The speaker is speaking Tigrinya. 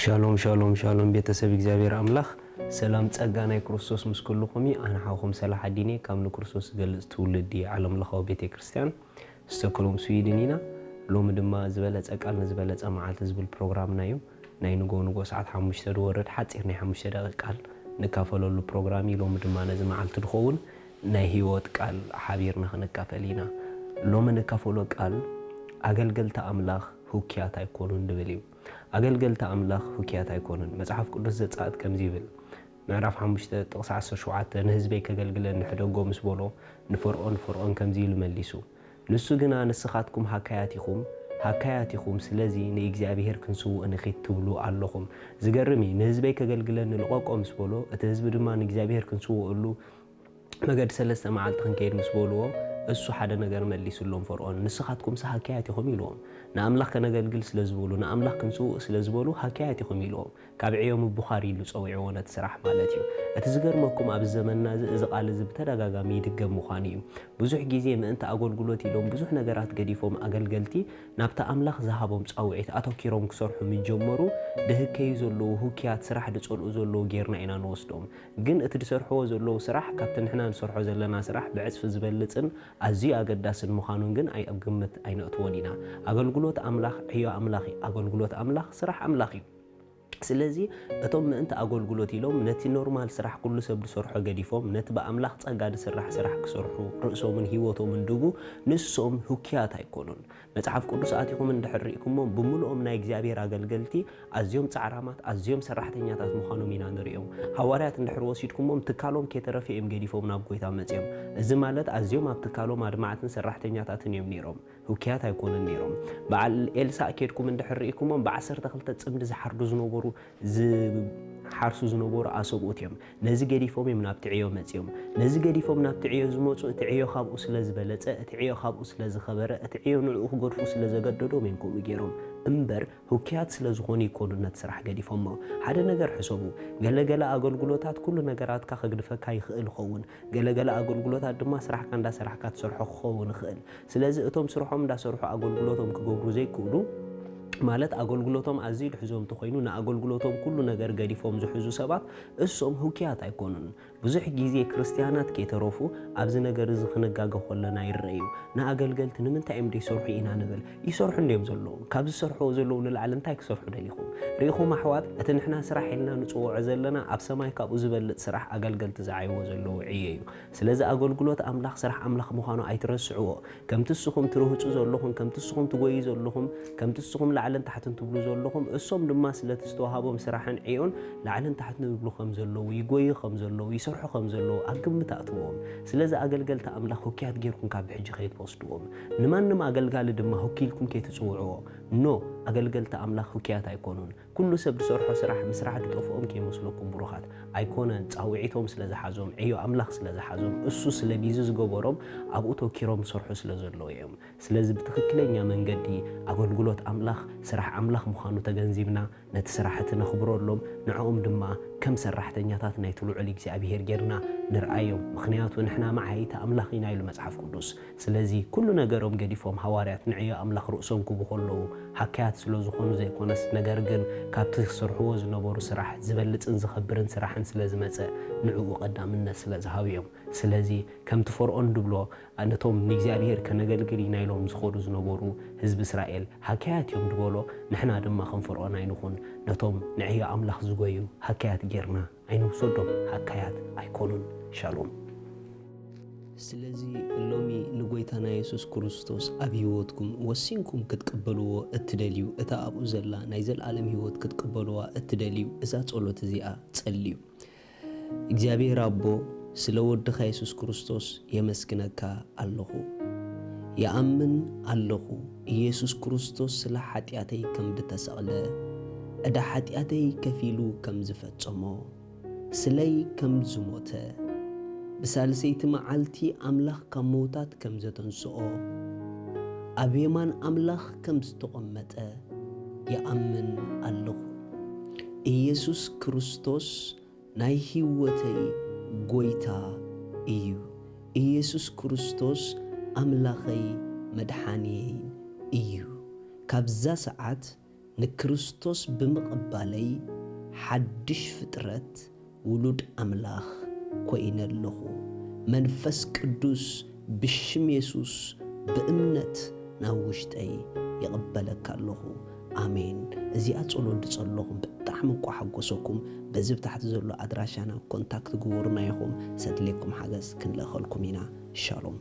ሻሎም ሻሎም ሻሎም፣ ቤተሰብ እግዚኣብሔር ኣምላኽ፣ ሰላም ጸጋ ናይ ክርስቶስ ምስ ኩልኹም እዩ። ኣነ ሓውኹም ሰላሓዲን እየ፣ ካብ ንክርስቶስ ዝገልጽ ትውልዲ ዓለም ለኻዊ ቤተ ክርስቲያን ስቶክሆልም ስዊድን ኢና። ሎሚ ድማ ዝበለጸ ቃል ንዝበለጸ መዓልቲ ዝብል ፕሮግራምና እዩ። ናይ ንጎ ንጎ ሰዓት ሓሙሽተ ዝወርድ ሓጺር ናይ ሓሙሽተ ደቂቕ ቃል ንካፈለሉ ፕሮግራም እዩ። ሎሚ ድማ ነዚ መዓልቲ ዝኸውን ናይ ህይወት ቃል ሓቢርና ክንካፈል ኢና። ሎሚ ንካፈሎ ቃል ኣገልገልቲ ኣምላኽ ህውክያት ኣይኮኑን ዝብል እዩ። ኣገልገልቲ ኣምላኽ ህውክያት ኣይኮኑን። መጽሓፍ ቅዱስ ዘጸኣት ከምዚ ይብል፣ ምዕራፍ ሓሙሽተ ጥቕሲ ዓሰርተ ሸውዓተ፣ "ንህዝበይ ከገልግለኒ ሕደጎ" ምስ በሎ ንፈርኦን፣ ፈርኦን ከምዚ ኢሉ መሊሱ፣ "ንሱ ግና ንስኻትኩም ሃካያት ኢኹም፣ ሃካያት ኢኹም፣ ስለዚ ንእግዚኣብሔር ክንስውእ ንኺድ ትብሉ ኣለኹም።" ዝገርም እዩ። "ንህዝበይ ከገልግለኒ ልቐቆ" ምስ በሎ፣ እቲ ህዝቢ ድማ ንእግዚኣብሔር ክንስውእሉ መገዲ ሰለስተ መዓልቲ ክንከይድ ምስ በልዎ፣ እሱ ሓደ ነገር መሊሱሎም ፈርኦን፣ "ንስኻትኩምስ ሃካያት ኢኹም" ኢልዎም። ንኣምላኽ ከነገልግል ስለ ዝበሉ፣ ንኣምላኽ ክንስውእ ስለ ዝበሉ ሃካያት ኢኹም ኢልዎም። ካብ ዕዮ ምቡኻር ኢሉ ጸዊዕዎ ነቲ ስራሕ ማለት እዩ። እቲ ዝገርመኩም ኣብዚ ዘመንና እዚ፣ እዚ ቃል እዚ ብተደጋጋሚ ይድገም ምዃኑ እዩ። ብዙሕ ግዜ ምእንቲ ኣገልግሎት ኢሎም ብዙሕ ነገራት ገዲፎም ኣገልገልቲ ናብቲ ኣምላኽ ዝሃቦም ጻውዒት ኣተኪሮም ክሰርሑ ምስ ጀመሩ፣ ድህከዩ ዘለዉ፣ ህውክያት ስራሕ ድጸልኡ ዘለዉ ጌርና ኢና ንወስዶም። ግን እቲ ዝሰርሕዎ ዘለዉ ስራሕ ካብቲ ንሕና ንሰርሖ ዘለና ስራሕ ብዕጽፊ ዝበልጽን ኣዝዩ ኣገዳስን ምዃኑን ግን ኣይ-፣ ኣብ ግምት ኣይነእትዎን ኢና። ኣገልግሎት ኣምላኽ ዕዮ ኣምላኽ እዩ። ኣገልግሎት ኣምላኽ ስራሕ ኣምላኽ እዩ። ስለዚ እቶም ምእንቲ ኣገልግሎት ኢሎም ነቲ ኖርማል ስራሕ ኩሉ ሰብ ዝሰርሖ ገዲፎም ነቲ ብኣምላኽ ጸጋ ዝስራሕ ስራሕ ክሰርሑ ርእሶምን ህይወቶምን ድጉ፣ ንሶም ህውክያት ኣይኮኑን። መጽሓፍ ቅዱስ ኣቲኹም እንድሕር ርኢኩሞም ብምልኦም ናይ እግዚኣብሔር ኣገልገልቲ ኣዝዮም ጻዕራማት፣ ኣዝዮም ሰራሕተኛታት ምዃኖም ኢና ንርእዮም። ሃዋርያት እንድሕር ወሲድኩሞም ትካሎም ከይተረፈ እዮም ገዲፎም ናብ ጎይታ መጽዮም። እዚ ማለት ኣዝዮም ኣብ ትካሎም ኣድማዕትን ሰራሕተኛታትን እዮም ነይሮም። ህውክያት ኣይኮኑን ነይሮም። በዓል ኤልሳእ ኬድኩም እንድሕር ርኢኩሞም ብዓሰርተ ክልተ ጽምዲ ዝሓርዱ ዝነበሩ፣ ዝሓርሱ ዝነበሩ ኣሰብኡት እዮም። ነዚ ገዲፎም እዮም ናብቲ ዕዮ መጽዮም። ነዚ ገዲፎም ናብቲ ዕዮ ዝመጹ፣ እቲ ዕዮ ካብኡ ስለ ዝበለጸ፣ እቲ ዕዮ ካብኡ ስለ ዝኸበረ፣ እቲ ዕዮ ንዕኡ ክገድፉ ስለ ዘገደዶም እዮም ከምኡ ገይሮም። እምበር ህውክያት ስለ ዝኾኑ ይኮኑ ነቲ ስራሕ ገዲፎሞ። ሓደ ነገር ሕሰቡ። ገለገለ ኣገልግሎታት ኩሉ ነገራትካ ከግድፈካ ይኽእል ይኸውን። ገለገለ ኣገልግሎታት ድማ ስራሕካ እንዳሰራሕካ ትሰርሖ ክኸውን ይኽእል። ስለዚ እቶም ስርሖም እንዳሰርሑ ኣገልግሎቶም ክገብሩ ዘይክእሉ፣ ማለት ኣገልግሎቶም ኣዝዩ ልሕዞ እንተኾይኑ፣ ንኣገልግሎቶም ኩሉ ነገር ገዲፎም ዝሕዙ ሰባት፣ እሶም ህውክያት ኣይኮኑን። ብዙሕ ግዜ ክርስትያናት ከይተረፉ ኣብዚ ነገር እዚ ክንጋገ ከለና ይረአ እዩ። ንኣገልገልቲ ንምንታይ እዮም ዘይሰርሑ ኢና ንብል። ይሰርሑ እንድዮም ዘለዉ። ካብ ዝሰርሕዎ ዘለዉ ንላዕሊ እንታይ ክሰርሑ ደሊኹም? ርኢኹም ኣሕዋት፣ እቲ ንሕና ስራሕ ኢልና ንጽውዖ ዘለና ኣብ ሰማይ ካብኡ ዝበልጽ ስራሕ ኣገልገልቲ ዝዓይዎ ዘለዉ ዕዮ እዩ። ስለዚ ኣገልግሎት ኣምላኽ ስራሕ ኣምላኽ ምዃኑ ኣይትረስዕዎ። ከምቲ እስኹም ትርህጹ ዘለኹም፣ ከምቲ እስኹም ትጎዩ ዘለኹም፣ ከምቲ እስኹም ላዕልን ታሕትን ትብሉ ዘለኹም፣ እሶም ድማ ስለቲ ዝተዋሃቦም ስራሕን ዕዮን ላዕልን ታሕትን ይብሉ ከም ዘለዉ፣ ይጎዩ ከም ዘለዉ፣ ይሰርሑ ከም ዘለዉ ኣብ ግምት ኣእትዎም። ስለዚ ኣገልገልቲ ኣምላኽ ህውክያት ጌርኩም ካብ ብሕጂ ከይትወስድዎም። ንማንም ኣገልጋሊ ድማ ህውኪልኩም ከይትጽውዕዎ። ኖ፣ ኣገልገልቲ ኣምላኽ ህውክያት ኣይኮኑን። ኩሉ ሰብ ዝሰርሖ ስራሕ ምስራሕ ዝጠፍኦም ከይመስለኩም ብሩኻት። ኣይኮነን፣ ጻውዒቶም ስለ ዝሓዞም፣ ዕዮ ኣምላኽ ስለ ዝሓዞም፣ እሱ ስለ ቢዚ ዝገበሮም ኣብኡ ተኪሮም ዝሰርሑ ስለ ዘለዉ እዮም። ስለዚ ብትኽክለኛ መንገዲ ኣገልግሎት ኣምላኽ ስራሕ ኣምላኽ ምዃኑ ተገንዚብና ነቲ ስራሕ እቲ ነኽብረሎም፣ ንዕኦም ድማ ከም ሰራሕተኛታት ናይቲ ልዑል እግዚኣብሄር ጌርና ንርኣዮም። ምኽንያቱ ንሕና መዓይይቲ ኣምላኽ ኢና ኢሉ መጽሓፍ ቅዱስ። ስለዚ ኩሉ ነገሮም ገዲፎም ሃዋርያት ንዕዮ ኣምላኽ ርእሶም ክቡ ከለዉ ሃካያት ስለ ዝኾኑ ዘይኮነስ፣ ነገር ግን ካብቲ ዝሰርሕዎ ዝነበሩ ስራሕ ዝበልጽን ዝኸብርን ስራሕን ስለ ዝመጸ ንዕኡ ቀዳምነት ስለ ዝሃቡ እዮም። ስለዚ ከምቲ ፈርኦን ድብሎ፣ ነቶም ንእግዚኣብሄር ከነገልግል ኢና ኢሎም ዝኸዱ ዝነበሩ ህዝቢ እስራኤል ሃካያት እዮም ድበሎ፣ ንሕና ድማ ከም ፈርኦን ኣይንኹን፣ ነቶም ንዕዮ ኣምላኽ ዝጎዩ ሃካያት ጌርና ኣይንውሰዶም። ሃካያት ኣይኮኑን። ሻሎም። ስለዚ ሎሚ ንጎይታና የሱስ ክርስቶስ ኣብ ህይወትኩም ወሲንኩም ክትቅበልዎ እትደልዩ፣ እታ ኣብኡ ዘላ ናይ ዘለኣለም ህይወት ክትቅበልዋ እትደልዩ፣ እዛ ጸሎት እዚኣ ጸልዩ። እግዚኣብሔር ኣቦ፣ ስለ ወድኻ የሱስ ክርስቶስ የመስግነካ ኣለኹ። ይኣምን ኣለኹ፣ ኢየሱስ ክርስቶስ ስለ ሓጢኣተይ ከም ዝተሰቕለ፣ ዕዳ ሓጢኣተይ ከፊሉ ከም ዝፈጸሞ፣ ስለይ ከም ዝሞተ፣ ብሳልሰይቲ መዓልቲ ኣምላኽ ካብ ምዉታት ከም ዘተንስኦ፣ ኣብ የማን ኣምላኽ ከም ዝተቐመጠ ይኣምን ኣለኹ። ኢየሱስ ክርስቶስ ናይ ህይወተይ ጎይታ እዩ። ኢየሱስ ክርስቶስ ኣምላኸይ መድሓንየይን እዩ። ካብዛ ሰዓት ንክርስቶስ ብምቕባለይ ሓድሽ ፍጥረት ውሉድ ኣምላኽ ኮይነ ኣለኹ። መንፈስ ቅዱስ ብሽም የሱስ ብእምነት ናብ ውሽጠይ ይቕበለካ ኣለኹ። ኣሜን። እዚኣ ጸሎት ዝጸለኹም ብጣዕሚ እኳ ሓጎሰኩም፣ በዚ ብታሕቲ ዘሎ ኣድራሻና ኮንታክት ግበሩና ኢኹም። ሰድሌኩም ሓገዝ ክንልእኸልኩም ኢና። ሻሎም።